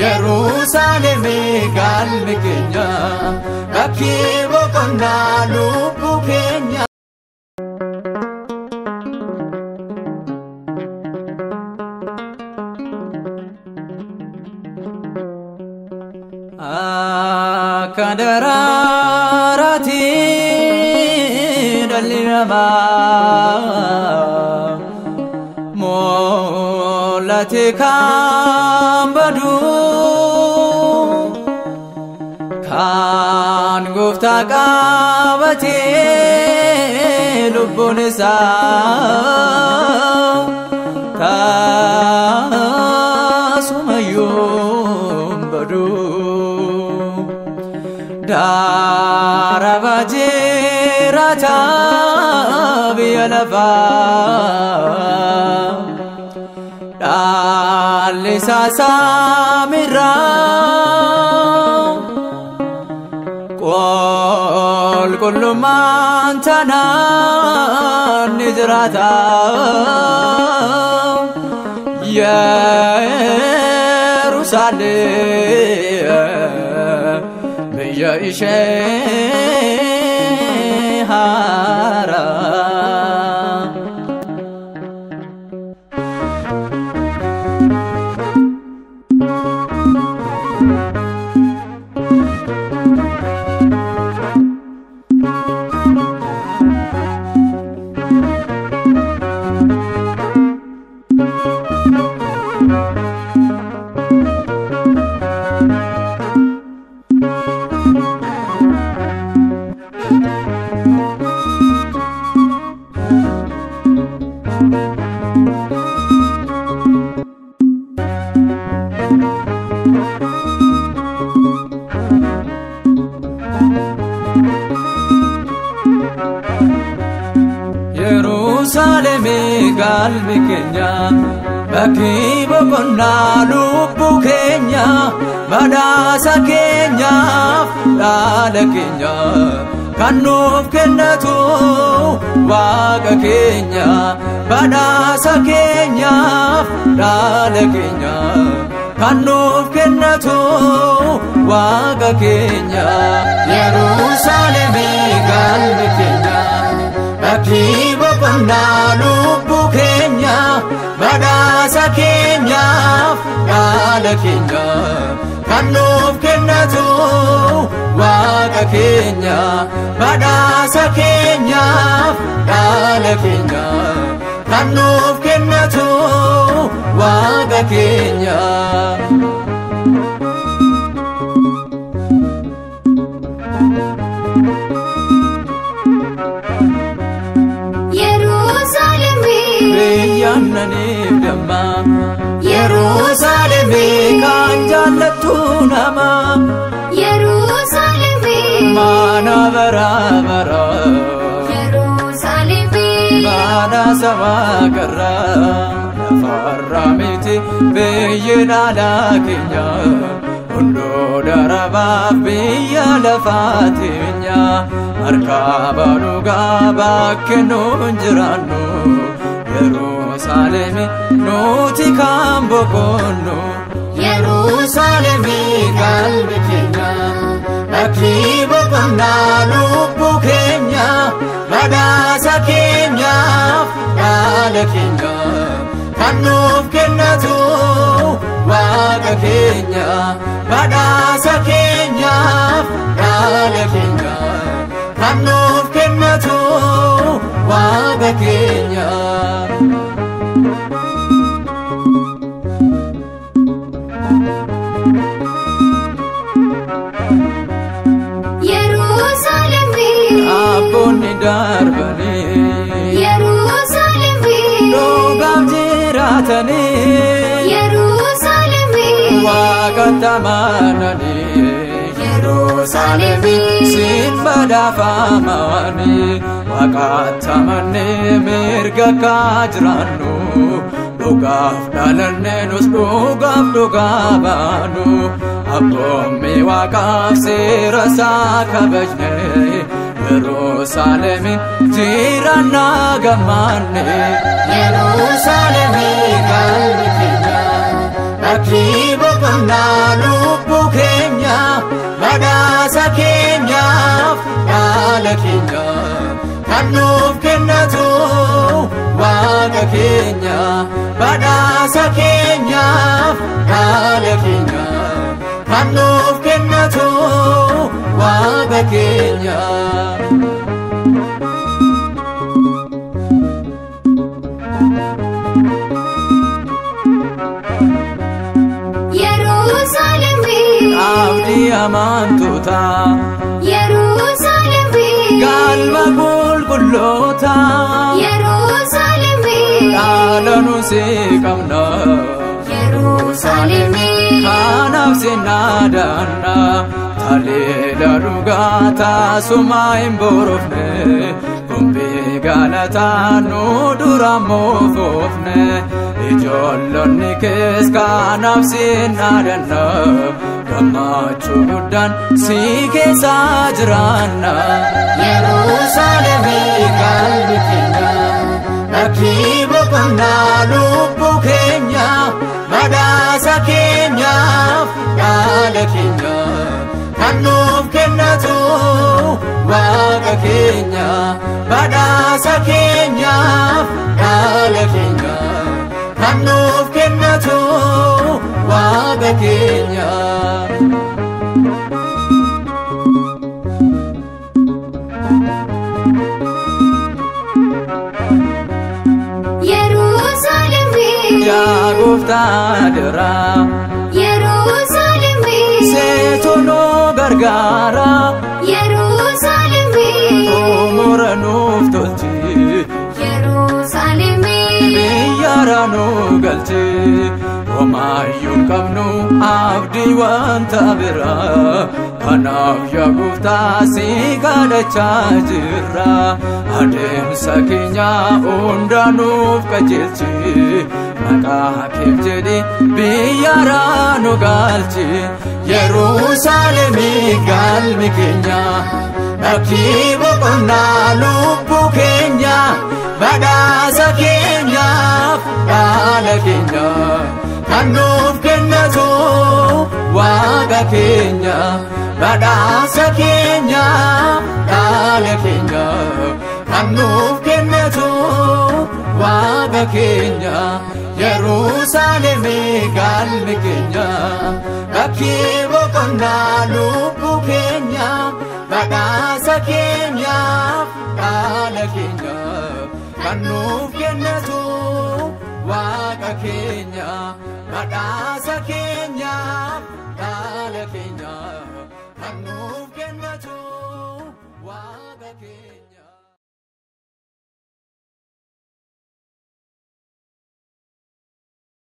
Yerusaalemi galmi keenya bakki boqonnaa lubbuu keenya. Akka daraaraatti dhalli namaa mul'ate kan badu kan gooftaa qabatee lubbuun isaa taasumayyuu hin badu. Daraba jiraata biyya lafaa dhaalli isaa samiirraa qulqullummaan tanaan ni jiraata Yerusaalem biyya ishee haaraa. Yerusaalemi galmi keenya bakki boqonnaa lubbuu keenya badhaasa keenyaaf dhaala keenya kan nuuf kennatu Waaqa keenya badhaasa keenyaaf dhaala keenya kan nuuf kennatu Waaqa keenya. Yerusaalemi galmi keenya bakki boqonnaa lubbuu keenya badhaasa keenyaaf dhaala keenya kan nuuf kennatu Waaqa keenya badhaasa keenyaaf dhaala keenya kan nuuf kennatu Waaqa keenya. Yerusaalemi Biyyaannaniif damma Yerusaalemi kan jaallattu nama Yerusaalemi mana bara bara Yerusaalemi mana sabaa qarraa lafarraa miti biyyi dhaala keenya hunduu darabaaf biyya lafaa teenya markaaba dhugaa bakke nuun jiraannu Yerusaalemi nuti kan boqonnu. Yerusaalemi galmi keenya bakki boqonnaa lubbuu keenya badhaasa keenyaaf dhaala keenya kan nuuf kennatu Waaqa keenya badhaasa keenyaaf dhaala keenya kan nuuf kennatu Waaqa keenya. Yerusaalemi Abboonni darbanii Yerusaalemi dhugaaf jiraatanii Yerusaalemi Waaqatti amananii Yerusaalemi siin badhaafamanii Waaqatti amannee mirga akka jiraannu dhugaaf dhalanne nus dhugaaf dhugaa baanu abboommi Waaqaaf seera isaa kabajne Yerusaalemi jiraannaa gammanne. Yerusaalemi galmi keenya bakki boqonnaa dhaala keenya kan nuuf kennatu Waaqa keenya badhaasa keenyaaf dhaala keenya kan nuuf kennatu Waaqa keenya. Abdii amantoota Yerusaalem galma qulqulloota Yerusaalem dhaala nusi qabna Yerusaalem kanaaf sinaadanna taleela dhugaa taasuma hin borofne gombii galataa nu dura moofoofne ijoollonni kees kanaaf sinaadanna gammachuu guddaan si keessa jiraanna. Yerusaalem galmi keenya lakkii boqonnaa lubbuu keenya badhaasa keenyaaf dhaala keenya kan nuuf kennatu Waaqa keenya badhaasa keenyaaf dhaala keenya kan nuuf kennatu Waaqa keenya. Yerusaalem Yaa gooftaa diraa Yerusaalem seetu nu gargaara Yerusaalem xumura nuuf tolchi Yerusaalem biyyaara nu galchi homaayyuu hin qabnu abdii wanta biraa kanaaf yaa gooftaa si kadhachaa jirra adeemsa keenya hunda nuuf qajeelchi maqaa keef jedhi biyyaara nu galchi. Yerusaalem galmi keenya lakkii boqonnaa lubbuu keenya badhaasa keenyaaf dhaala keenya kan nuuf kennatu Waaqa keenya badhaasa keenyaaf dhaala keenya kan nuuf kennatu Waaqa keenya. Yerusaalem galmi keenya lakkii boqonnaa lubbuu keenya badhaasa keenyaaf dhaala keenya kan nuuf kennatu Waaqa keenya badhaasa keenyaaf dhaala keenya kan nuuf kennatu Waaqa keenya.